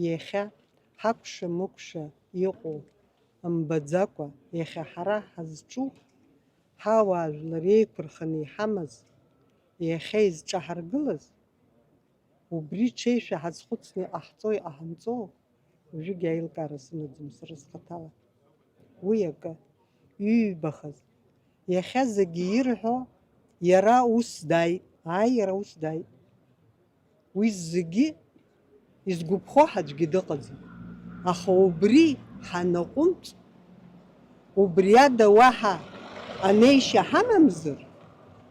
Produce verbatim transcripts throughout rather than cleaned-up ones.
Иахьа ҳакәша-мыкәша иҟоу мбаӡакәа, иахьа ҳара ҳазҿу, ҳауаажәлар еиқәырханы иҳамаз, иахьа изҿаҳаргылаз, убри ҽеишәа ҳазхәыцны иҟаҳҵо-иҟаҳамҵо, уажәыгь аилкаара сымаӡам сара схаҭала. Уи акы, иҩбахаз, иахьа зегьы ирҳәо, иара ус дааит, ааи, иара ус дааит. Уи зегьы изгәаԥхо ҳаӡәгьы дыҟаӡам. Аха убри ҳанаҟәымҵ, убри ада уаҳа анеишьа ҳамамзар,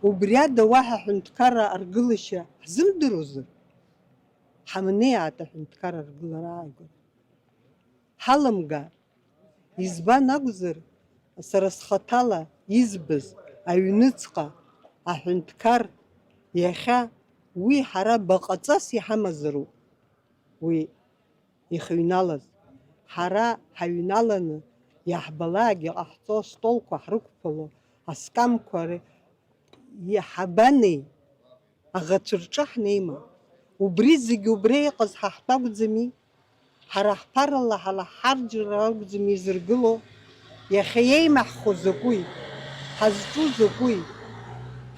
убри ада уаҳа аҳәынҭқарра аргылашьа ҳзымдыруазар, ҳамнеиаат аҳәынҭқарра аргылара ааигәара. Ҳалымгааит. Избан акәзар, сара схаҭала избаз аҩныҵҟа аҳәынҭқар иахьа уи ҳара баҟаҵас иҳамазароуп уи ихыҩналаз. Ҳара ҳаҩналаны иаҳбалак иҟаҳҵо астолқәа ҳрықәԥало, аскамқәа р-, иҳабанеи? Аӷацәа рҿы ҳнеима? Убри зегьы убра иҟаз ҳа ҳтәы акәӡами? Ҳара ҳԥарала, ҳара ҳарџьарала акәӡами изыргыло? Иахьа иеимаҳхо закәи? Ҳазҿу закәи?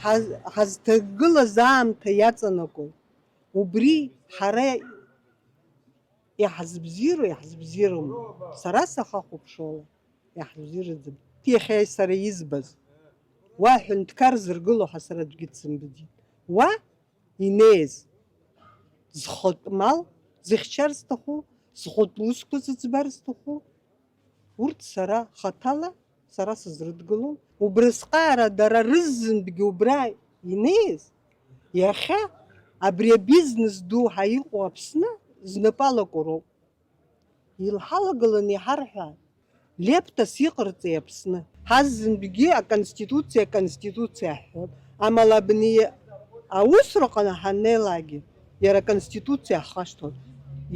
Ҳаз-, ҳазҭагылаз аамҭа иаҵанакуеи? Убри ҳара иаҳзыбзиоу, иаҳзыбзиоума? Сара сахахәаԥшуала, иаҳзыбзиаӡам. Иахьа сара избаз, уа ҳәынҭқар зыргыло ҳәа сара аӡәгьы дсымбаӡеит. Уа инеиз, зхатә мал зыхьчар зҭаху, зхатә усқәа зыӡбар зҭаху, урҭ сара хаҭала, сара сызрыдгылом. Убрысҟаара дара рызынтәгьы убра инеиз, иахьа абри абизнес ду ҳәа иҟоу Аԥсны знапы алаку роуп. Илҳалагыланы иҳарҳәааит, лептас иҟарҵеи Аԥсны? Ҳазынтәгьы аконституциа, аконституциа ҳҳәоит, амала абни аусраҟны ҳаннеилакгьы, иара аконституциа ҳхашҭуан.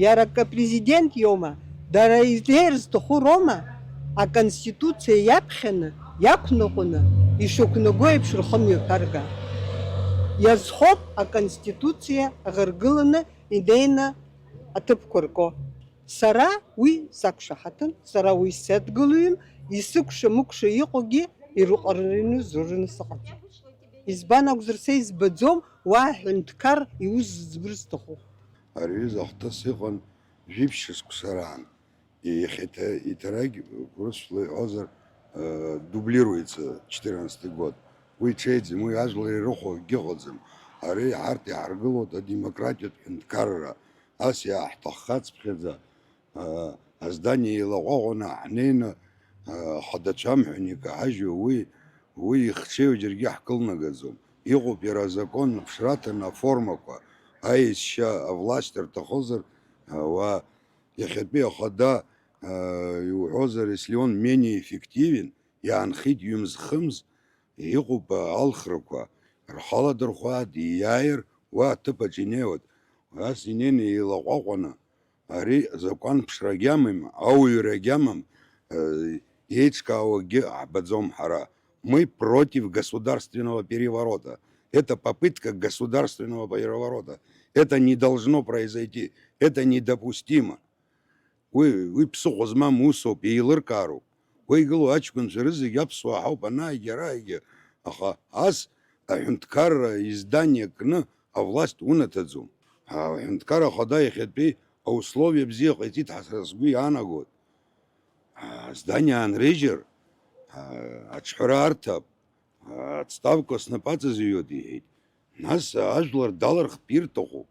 Иара акы апрезидент иоума, дара изнеир зҭаху роума, аконституциа иаԥхьаны, иақәныҟәаны, ишықәнаго еиԥш рхы мҩаԥарга. Иазхоуп аконституциа аӷаргыланы инеины аҭыԥқәа рку. Сара уи сақәшаҳаҭым, сара уи садгылаҩым, исыкәша-мыкәша иҟоугьы ирыҟарырны зураны сыҟаӡам. Избан акәзар, са избаӡом уа аҳәынҭқар иус зыӡбыр зҭаху. Ари аҩыза ахҭыс иҟан жәиԥшь шықәса раан. Иахьа иҭа-, иҭарагь, урысшәала иҳәозар, э, дублируется четырнадцатый год. Уи ҽеиӡам, уи ажәлар ирыхәо акгьы ыҟаӡам. Ари ҳарҭ иҳаргылоит адемократиатә ҳәынҭқарра. Ас иааҳҭаххаҵәҟьаӡа, аа, аздание еилаҟәаҟәаны ҳнеины, аа, ахадацәа амҳәан икаҳажьуа уи, уи ихцәеиуа џьаргьы ҳкылнагаӡом. Иҟоуп иара азакон ԥшраҭаны аформақәа, аешьа, авласть рҭахызар, аа, уа иахьатәи ахада, аа, иуҳәозар, если он менее эффективен, иаанхеит ҩымз-хымз, иҟоуп алхрақәа, рхала дырхәааит, ииааир, уа аҭыԥаҿ инеиуеит. Ас инеины еилаҟәаҟәаны, ари азакәан ԥшрагьы амам, ауаҩрагьы амам, э, еиҿкаауагьы ҳбаӡом ҳара. Мы против государственного переворота. Это попытка государственного переворота. Это не должно произойти. Это недопустимо. Уи, уи ԥсыхәа змам усоуп, еилыркаароуп. Уа игылоу аҷкәынцәа рызегь аԥсуаа ҳауп анааигьы араагьы, аха ас аҳәынҭқарра издание кны авласть унаҭаӡом. Аҳәынҭқар ахада иахьатәи аусловиа бзиа ҟаиҵеит ҳәа сара сгәы иаанагоит. Аздание аанрыжьыр, аҿҳәара арҭап, ацҭавка снапы аҵазҩуеит, иҳәеит. Нас ажәлар далархтәыр рҭахуп.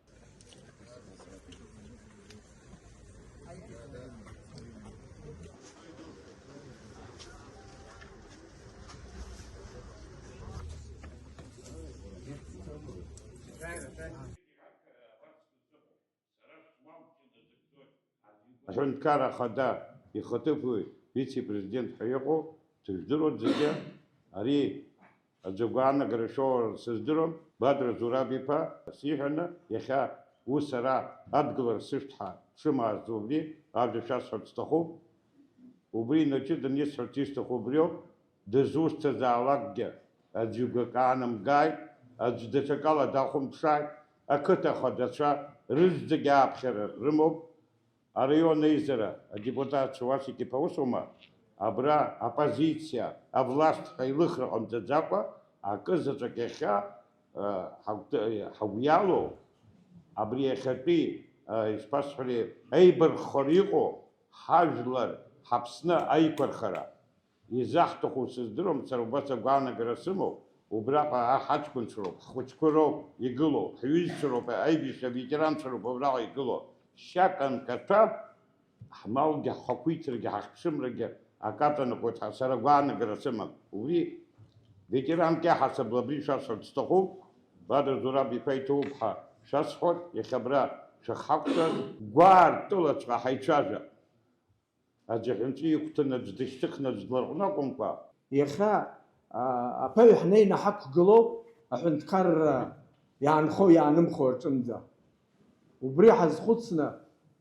Аҳәынҭқарра Ахада ихаҭыԥуаҩ, вице-президент ҳәа иҟоу, дыжәдыруан зегьы, ари аӡәы агәаанагара шәоур сыздыруам, Бадра Зураб-иԥа сиҳәаны, иахьа ус ара адгылара сышәҭ ҳәа дшымааз убри ажәа шәасҳәарц сҭахуп. Убри инаҷыданы исҳәарц исҭаху убриоуп, дызусҭазаалакгьы аӡәы игәы акаанамгааит, аӡә даҽакала дахәамԥшааит, ақыҭа ахадацәа рызегьы ааԥхьара рымоуп. Араион аизара адепутатцәа Уасик-иԥа усума? Абра аппозициа, авласт ҳәа илыхра ҟамҵаӡакәа, акы заҵәык иахьа, э, ҳагәҭы-, ҳагәы иалоу, абри иахьатәи, э, ишԥасҳәари, еибарххара иҟоу ҳажәлар, ҳАԥсны аиқәырхара. Изаҳҭаху сыздыруам, сара убас агәаанагара сымоуп, убраҟа ҳаҷкәынцәа роуп, ҳхәыҷқәа роуп игылоу, ҳҩызцәа роуп, аибашьра аветеранцәа роуп абраҟа игылоу. Шьак анкаҭәа, ҳмалгьы, ҳхақәиҭрагьы, ҳахьԥшымрагьы акаҵанакуеит ҳәа сара агәаанагара сымам. Убри ветеранк иаҳасабала абри шәасҳәарц сҭахуп, Бадра Зураб-иԥа иҭоуп ҳәа шәасҳәоит, иахьа абра шәахьҳақәшәаз, гәаартылаҵәҟьа ҳаицәажәап. Аӡә аҳәынҵәа иқәҭәаны аӡә дышьҭыхны аӡә дларҟәны акәымкәа. Иахьа, аа, аԥаҩ ҳнеины ҳақәгылоуп аҳәынҭқарра иаанхо-иаанымхо аҿынӡа. Убри ҳазхәыцны,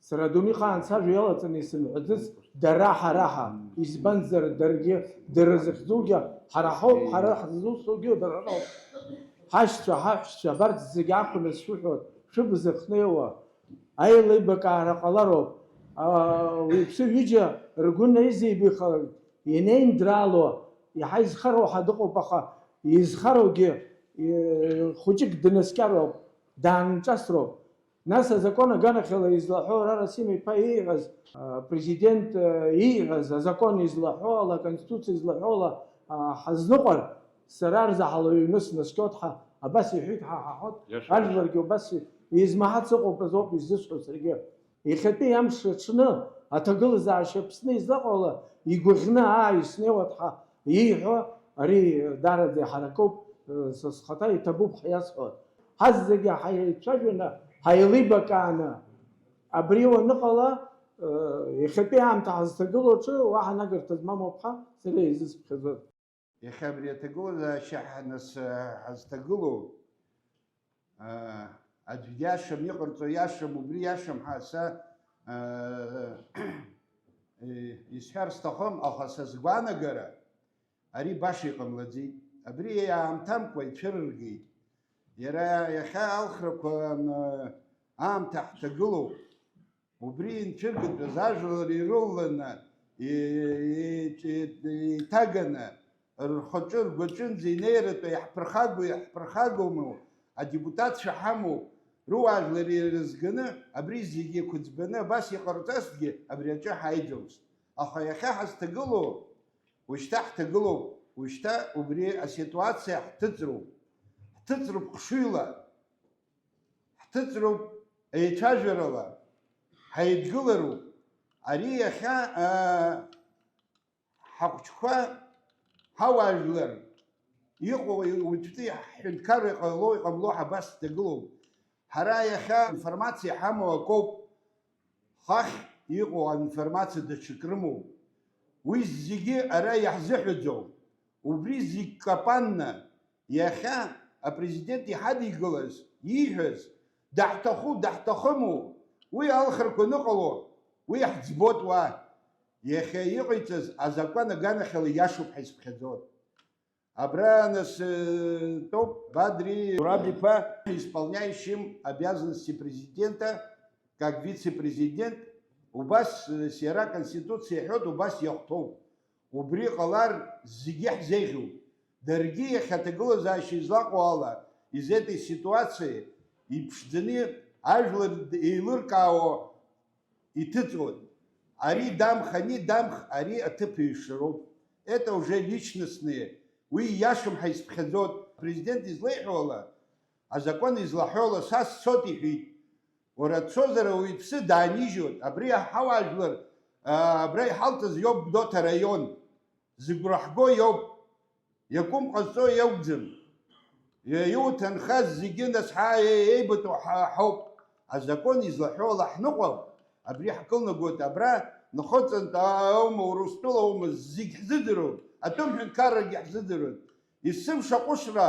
сара адунеихаан сажәа иалаҵаны исымҳәаӡац, дара ҳара ҳа, избанзар, даргьы, дара зыхьӡугьы ҳара ҳауп, ҳара ҳзусҭоугьы дара роуп. Ҳашьцәа, ҳаҳәшьцәа, абарҭ зегьы ахәаны сшәыҳәоит, шәыбз ахнеиуа, аилибакаара ҟалароуп. Аа, уаҩԥсы ҩыџьа ргәы неизеибихалоит, инеиндрало, иаҳа изхароу ҳа дыҟоуп, аха изхароугьы, е, хәыҷык днаскьароуп, даанҿасроуп. Нас азакәан аганахьала излаҳәо, Рара Сима-иԥа ииҳәаз, а, президент, а, ииҳәаз, азакәан излаҳәо ала, аконституциа излаҳәо ала, а, ҳазныҟәар, сара арзаҳал аҩны снаскьоит ҳәа абас иҳәеит ҳәа ҳаҳәоит. Иашоуп. Ажәларгьы убас измаҳац ыҟоуп азоуп иззысҳәо саргьы. Иахьатәи амш аҽны аҭагылазаашьа Аԥсны излаҟоу ала игәаӷьны, аа, иснеиуеит ҳәа ииҳәо, ари даараӡа иҳаракуп, са схаҭа иҭабуп ҳәа иасҳәоит. Ҳазегьы ҳаицәажәаны, ҳаилибакааны, абри уаныҟала, иахьатәи аамҭа ҳазҭагылоу аҿы уаҳа анагарҭа змамоуп ҳәа сара изысԥхьаӡоит. Иахьа абри аҭагылазаашьа ҳа-, нас, ҳазҭагылоу, аа, аӡәгьы иашам, иҟарҵо иашам, убри иашам ҳәа са, аа, исҳәар сҭахым, аха са сгәаанагара, ари баша иҟамлаӡеит. Абри аамҭамкәа ицәырыргеит. Иара иахьа алхрақәа, ан-, аамҭа ҳҭагылоуп. Убри инцәыргатәыз ажәлар ирылаланы, и-, и-, и-, иҭаганы, рхаҿы, ргәаҿынӡа инеиратәы иаҳԥырхагоу, иаҳԥырхагоуму, адепутатцәа ҳамоу, руаажәлар ирызганы, абри зегьы иқәыӡбаны абас иҟарҵазҭгьы абри аҿы ҳаиӡомызт. Аха иахьа ҳазҭагылоу, ушьҭа ҳҭагылоуп, ушьҭа убри аситуациа ҳҭыҵроуп. Ҳҭыҵроуп хшыҩла, ҳҭыҵроуп еицәажәарала, ҳаидгылароуп. Ари иахьа, аа, ҳахәыҷқәа, ҳауаажәлар иҟоу, уаҵәтәи ҳҳәынҭқарра иҟало, иҟамло ҳабас дагылоуп. Ҳара иахьа информациа иҳамоу акоуп, хахь иҟоу аинформациа даҽак рымоуп. Уи зегьы ара иаҳзыҳәаӡом. Убри зегь капанны, иахьа апрезидент иҳадикылаз, ииҳәаз, даҳҭаху, даҳҭахыму, уи алхрақәа ныҟало, уи иаҳӡбоит уа. Иахьа иҟаиҵаз азакәан аганахьала иашоуп ҳәа исыԥхьаӡоит. Абра нас, э, тәоуп Бадри Зураб-иԥа, исполняющим обязанности президента, как вице-президент, убас, э, иара Конституциа иҳәоит, убас иахәҭоуп. Убри ҟалар зегьы ҳзеиӷьуп. Даргьы иахьа аҭагылазаашьа излаҟоу ала, из этой ситуацией иԥшӡаны ажәлар еилыркаауа иҭыҵуан. Ари дамх, ани дамх, ари аҭыԥ еиҩшароуп. Это уже личностные. Уи ииашам ҳәа исԥхьаӡоит. Апрезидент излеиҳәо ала, азакәан излаҳәо ала, са сцоит иҳәеит. Уара дцозар ауаҩԥсы даанижьуеит. Абри ҳауаажәлар, а, абра иҳалҵыз иоуп Гәдоуҭа араион. Зыгәра ҳго иоуп. Иакәым ҟазҵо иакәӡам. Иуҭанхаз зегьы нас ҳа-, еибыҭоу ҳа-, ҳауп. Азакәан излаҳәо ала ҳныҟәап. Абри ҳкылнагоит абра, нхыҵынтә аума, Урыстәыла аума, зегь ҳзыӡырҩуеит. Атәым ҳәынҭқаррагьы ҳзыӡырҩуеит. Есымша аҟәышра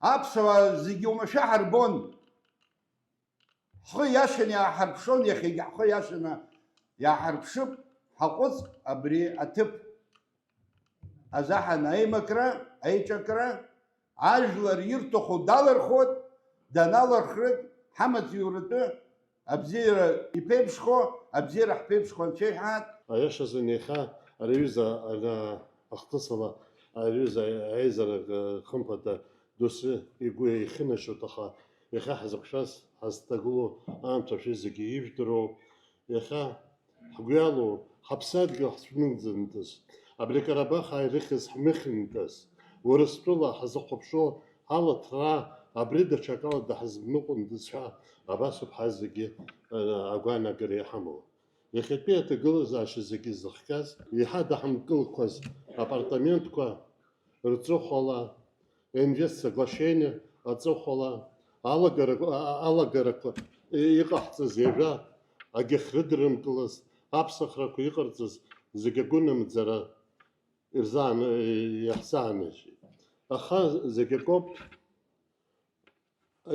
аԥсуаа зегьы оумашәа ҳарбон. Ҳхы иашаны иааҳарԥшуан, иахьагьы ҳхы иашаны иааҳарԥшып, ҳаҟәыҵ абри аҭыԥ. Азаҳан аимакра, аиҿакра, ажәлар ирҭаху далырхуеит, даналырхрагь ҳамаҵ иуратәы Абзиара иԥеиԥшхо, абзиара ҳԥеиԥшхо Анцәа иҳәаат. Аиашазы, иахьа ари аҩыза ана-, ахҭысала ари аҩыза аизара, э, хымԥада доусы игәы ихьынашьоит, аха иахьа ҳзықәшәаз ҳазҭагылоу аамҭа шәызегьы ижәдыруоуп. Иахьа ҳгәы иалоу ҳаԥсадгьыл ҳцәымӡындаз, абри Карабах ааирыхьыз ҳмыхьындаз, Урыстәыла ҳазыхәаԥшуа ҳалаҭра абри даҽакала даҳзымныҟәындаз ҳәа абасоуп ҳазегьы, э, агәаанагара иҳамоу. Иахьатәи аҭагылазаашьа зегьы зыхҟьаз, еиҳа даҳамкылқәаз апартаментқәа рҵыхәала, инвест соглашение аҵыхәала, алагарақәа, а-, а-, алагарақәа иҟаҳҵаз ҩажәа агьахьрыдырымкылаз, аԥсахрақәа иҟарҵаз зегьы агәынамӡара ирзаан-, иаҳзааныжьит. Аха зегь акоуп,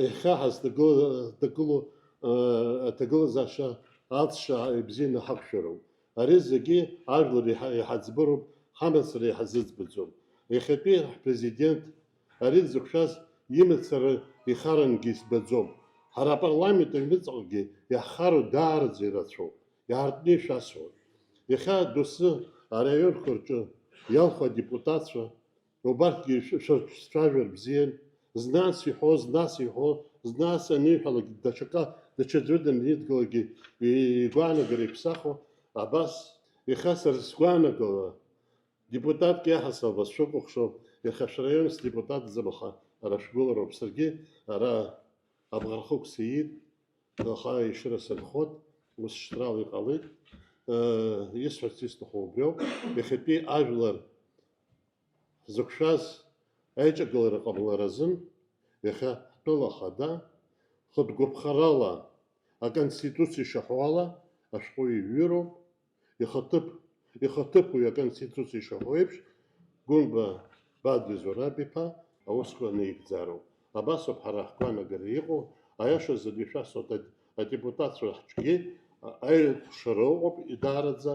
иахьа ҳазҭагыла-, ҭагылоу, э, аҭагылазаашьа аҵша ибзианы ҳақәшәароуп. Ари зегьы ажәлар иҳа-, иҳаӡбароуп, ҳамацара иҳазыӡбаӡом. Иахьатәи ҳпрезидент ари дзықәшәаз имацара ихарангьы избаӡом. Ҳара апарламент аҩныҵҟагьы иаҳхароу даараӡа ирацәоуп, иаартны ишәасҳәоит. Иахьа доусы араионқәа рҿы иалху адепутатцәа, убарҭгьы шәа-, шәа-, шәцәажәар бзиан, зны ас иҳәо, зны ас иҳәо, зны ас аниҳәалак, даҽака, даҽаӡәы данидгылогьы и-, игәаанагара иԥсахуа, абас, иахьа сара сгәаанагара, депутатк иаҳасаб сшәыкәыхшоуп, иахьа шәраион сдепутатӡам, аха ара шәгәылароуп. Саргьы ара Абӷархықә сиит, аха ишыра сынхоит, ус шьҭрала иҟалеит. Э, исҳәарц исҭаху убриоуп, иахьатәи ажәлар ҳзықәшәаз аиҿагылара ҟамларазын, иахьа ҳтәыла ахада хатә гәаԥхарала, аконституциа ишаҳәо ала, ашәҟәы иҩыроуп, ихаҭыԥ, ихаҭыԥуаҩ аконституциа ишаҳәо еиԥш, Гәынба Бадра Зураб-иԥа аусқәа наигӡароуп. Абасоуп ҳара ҳгәаанагара иҟоу, аиашазы ишәасҳәоит, адепутатцәа ҳҿгьы аиқәшара ыҟоуп, идаараӡа.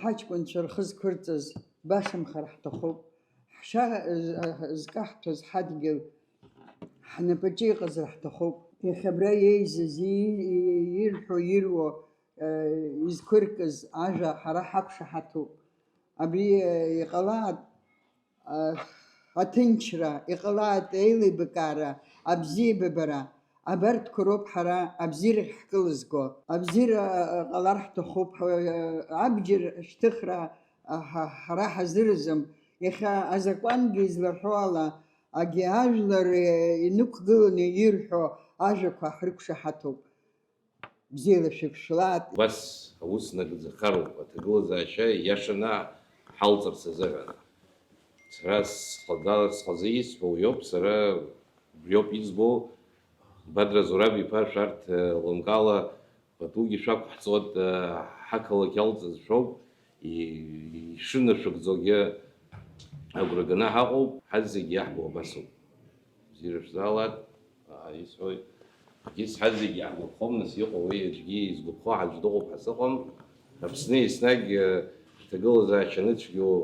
Ҳаҷкәынцәа рхы зқәырҵаз башамхар ҳҭахуп. Ҳшьа зкаҳҭәаз ҳадгьыл ҳнапаҿы иҟазар ҳҭахуп. Иахьа абра еизаз, и-, и-, ирҳәо, ируо, э, изқәыркыз ажәа ҳара ҳақәшаҳаҭуп. Абри, э, иҟалааит, э, аҭынчра, иҟалааит аилибакаара, абзиабабара. Абарҭқәа роуп ҳара абзиарахь ҳкылызго. Абзиара, э, ҟалар ҳҭахуп, ҳа-, э, абџьар шьҭыхра, э, ҳа-, ҳара ҳазыразым. Иахьа азакәангьы излаҳәо ала, агьи ажәлар, э, инықәгыланы ирҳәо ажәақәа ҳрықәшаҳаҭуп. Бзиала шәықәшәлааит. Убас аус нагӡахароуп, аҭагылазаашьа иашаны ҳалҵырц азыҳәан. Сара схада-, схазы исҳәо уиоуп, сара убриоуп избо, Бадра Зураб-иԥа, шәарҭ, э, лымкаала патугьы шәақәҳҵоит, э, ҳақалақь иалҵыз шәоуп, и-, ишынашәыгӡогьы агәра ганы ҳаҟоуп, ҳазегьы иаҳбо абасоуп. Бзиара шәзаалааит. Аа, исҳәоит. Егьыс ҳазегьы иаҳгәаԥхом, нас, иҟоу уи аӡәгьы изгәаԥхо аӡә дыҟоуп ҳәа сыҟам. Аԥсны еснагь, э, ҳҭагылазаашьа аныцәгьоу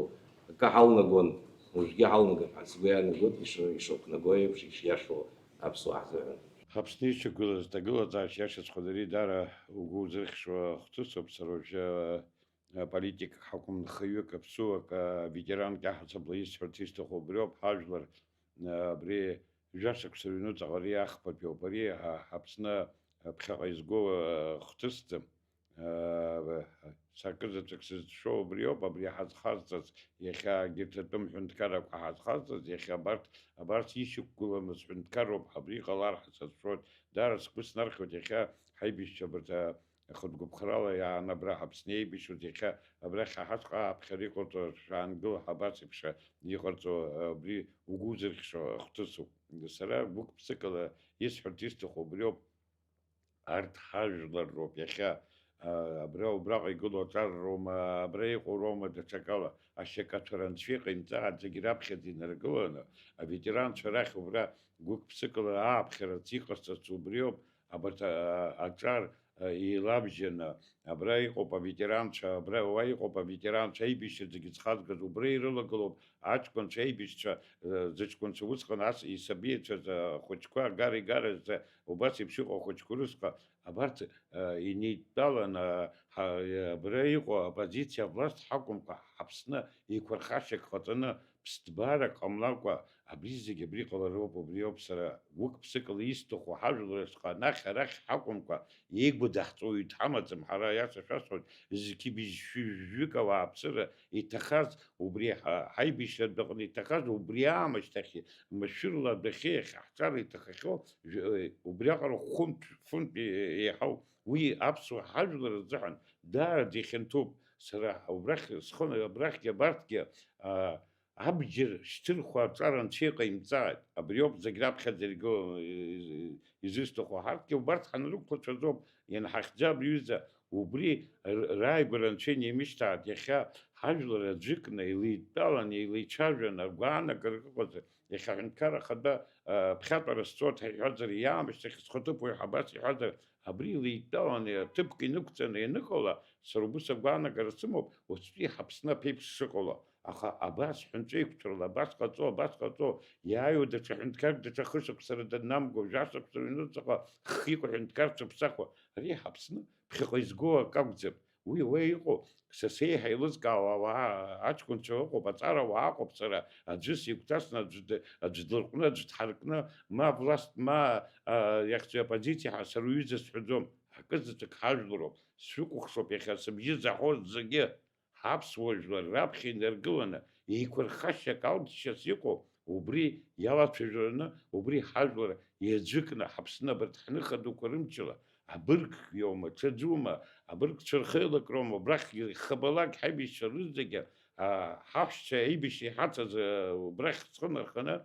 акы ҳалнагон, уажәгьы ҳалнагап ҳәа сгәы иаанагоит, иш-, ишақәнаго еиԥш, ишиашоу аԥсуаа ҳзыҳәан. Аԥсны ишьақәгылаз аҭагылазаашьа иашаҵәҟьаны ари даара угәы узырхьшәо хҭысуп, сара уажәы, э, политик ҳакәым, нхаҩык, аԥсуак, э, ветеранк иаҳасабала исҳәарц исҭаху убриоуп, ҳажәлар, э, абри Жәашықәса рыҩнуҵаҟа ари ахԥатәиоуп. Ари ҳа-, Аԥсны ԥхьаҟа изго, э, хҭысӡам. Э, сакызаҵәык сызшәо убриоуп, абри ҳазхазҵаз, иахьа егьырҭ атәым ҳәынҭқаррақәа ҳазхазҵаз, иахьа абарҭ, абарҭ ишьақәгыламыз ҳәынҭқарроуп, абри иҟалар ҳәа сазшәоит. Даара сгәы снархьуеит иахьа ҳаибашьцәа абарҭ, э, хатә гәаԥхарала иааны абра Аԥсны еибашьуаз, иахьа абрахь ҳаҳаҵәҟьа аԥхьара иҟарҵо шәаангыл, ҳабас еиԥш иҟарҵо, абри угәы узырхьшо ахҭысуп. Сара гәык-ԥсыкала исҳәарц исҭаху убриоуп, арҭ ҳажәлар роуп иахьа, а, абра убраҟа игылоу аҿар роума, абра иҟоу роума, даҽакала, ашьакаҭәара анцәа иҟаимҵааӡагь раԥхьаӡа инаргыланы, аветеранцәа рахь убра гәык-ԥсыкала ааԥхьарц иҟасҵац убриоуп, абарҭ, а, аҿар еилабжьаны, абра иҟоуп аветеранцәа, абра уа иҟоуп аветеранцәа, аибашьра зегьы зхазгаз, убра ирылагылоуп аҷкәынцәа, аибашьцәа, зыҷкәынцәа усҟан ас исабицәаз ахәыҷқәа, агара-игаразы убас еиԥш иҟоу ахәыҷқәа русҟан, абарҭ инеидтәалан, абра иҟоу аоппозициа авласт ҳакәымкәа, Аԥсны еиқәырхашьак ҟаҵаны, ԥсҭбаарак ҟамлакәа, абри зегь абри ҟалароуп, убриоуп сара гәык-ԥсыкала исҭаху ҳажәлар рышҟа анахь-арахь ҳакәымкәа, еигәыдаҳҵо уаҩ дҳамаӡам, ҳара аиаша шәасҳәоит, зқьи быжьшәи жәаҩык ауааԥсыра иҭахаз, убри ҳа-, ҳаибашьратә аҟны иҭахаз, убри аамышьҭахь машәырла адәахьы иахьаҳҵар иҭахахьоу, жә-, убриаҟара хәынтә, фынтә е-, еиҳау, уи аԥсуа ҳажәлар рзыҳәан даараӡа ихьанҭоуп. Сара убрахь схы, абрахьгьы абарҭгьы, а, абџьар шьҭырхуа аҿар анцәа иҟаимҵааит. Абриоуп зегь раԥхьаӡа иргыланы изысҭаху. Ҳарҭгьы убарҭ ҳанрықәлацәаӡоуп, ианҳахьӡа абри аҩыза убри р-, рааигәара анцәа инеимышьҭааит. Иахьа ҳажәлар аӡәыкны, еилеидтәалан, еилеицәажәан, агәаанагара ыҟазар, иахьа аҳәынҭқарра ахада, а, ԥхьатәара сцоит ҳәа иҳәозар, иаамышьҭахь схаҭыԥуаҩ ҳәа абас иҳәозар, абри еилеидтәалан, ҭыԥк инықәҵаны ианыҟала, сара убас агәаанагара сымоуп, уаҵәтәи ҳаԥсны аԥеиԥш шыҟало. Аха абас ҳәынҵәеиқәҵарала, абас ҟаҵо, абас ҟаҵо, иааиуа даҽа ҳәынҭқарк даҽа хышықәсара даннамго, жәашықәсара ҩнуҵаҟа хк иқәу ҳәынҭқарцәа ԥсахуа, ари ҳаԥсны ԥхьаҟа изго акы акәӡам. Уи уа иҟоу, са сеиҳа еилызкаауа ауаа, аҷкәынцәа ыҟоуп, аҵарауаа ыҟоуп, сара аӡәы сигәҭасны, аӡә д-, аӡә длырҟәны, аӡә дҳаркны, ма власт, ма, а, иахьӡу оппозициа ҳәа сара уҩыза сҳәаӡом. Акы заҵәык ҳажәлароуп. Сшәыкәыхшоуп иахьа сыбжьы заҳоз зегьы. Ҳаԥсуа жәлар раԥхьа инаргыланы, еиқәырхашьак алҵшьас иҟоу, убри иалацәажәараны, убри ҳажәлар иаӡәыкны, ҳаԥсны абарҭ ҳныха дуқәа рымчала, абырг иоума, ҽаӡәума, абыргцәа рхеилак роума, убрахь хабалак ҳаибашьцәа рызегьы, а, ҳаҳәшьцәа аибашьра иҳацыз, а, убрахь ҳхы нарханы,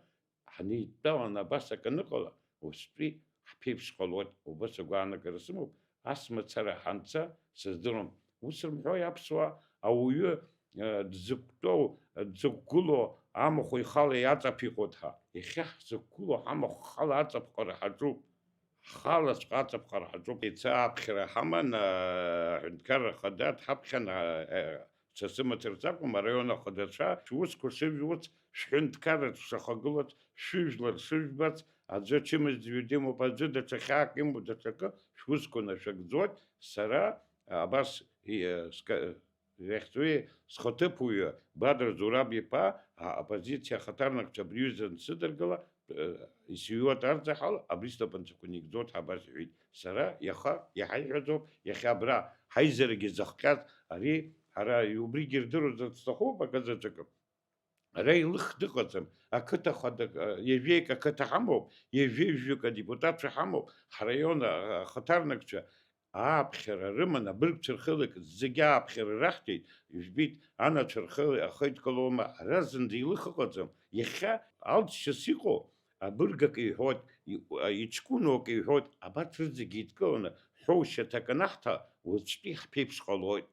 ҳанеидтәалан абас акы аныҟала, уаҵәтәи ҳԥеиԥш ҟалоит, убас агәаанагара сымоуп, ас мацара ҳанца сыздыруам. Ус рымҳәои аԥсуаа, ауаҩы, э, дзықәтәоу, дзықәгылоу амахә ихала иаҵаԥиҟоит ҳәа. Иахьа ҳзықәгылоу ҳамахә хала аҵаԥҟара ҳаҿуп. Ҳхалаҵәҟьа аҵаԥҟара ҳаҿуп. Иацы ааԥхьара ҳаман, э, аҳәынҭқарра ахада дҳаԥхьан, э, э, Са сымацарц акәым, араион ахадацәа, шәусқәа шыжәуц, шәҳәынҭқарраҿ шахагылац, шәыжәлар шыжәбац, аӡәы ачымазаҩ димоуп, аӡәы даҽа хьаак имоуп, даҽакы, шәусқәа нашәыгӡоит, сара абас, и-, ска-, иахьӡуи, схаҭыԥуаҩы Бадра Зураб иԥа, а-, аоппозициа ахаҭарнакцәа абри аҩыза ансыдыргыла, э, исиуеит арзаҳал, абри снапынҵақәа никӡоит ҳәа абас иҳәеит. Сара иаха иаҳа иҳәаӡом, иахьа абра ҳаизарагьы зыхҟьаз ари, ҳара убригьы ирдыруазар сҭахуп акы заҵәыкы. Ара илых дыҟаӡам, ақыҭа хада, ҩажәеик ақыҭа ҳамоуп, ҩажәи жәаҩык адепутатцәа ҳамоуп, ҳраион ахаҭарнакцәа ааԥхьара рыман, абыргцәа рхеилак зегьы ааԥхьара раҳҭеит, ижәбеит, анацәа рхы ахеидкылома, ара зынӡа илых ыҟаӡам. Иахьа алҵшьас иҟоу, абырг акы иҳәоит, и-, а, иҷкәыноу акы иҳәоит, абарҭ рызегьы еидкыланы, ҳәоушьаҭак анаҳҭа, уаҵәтәи ҳԥеиԥш ҟалоит.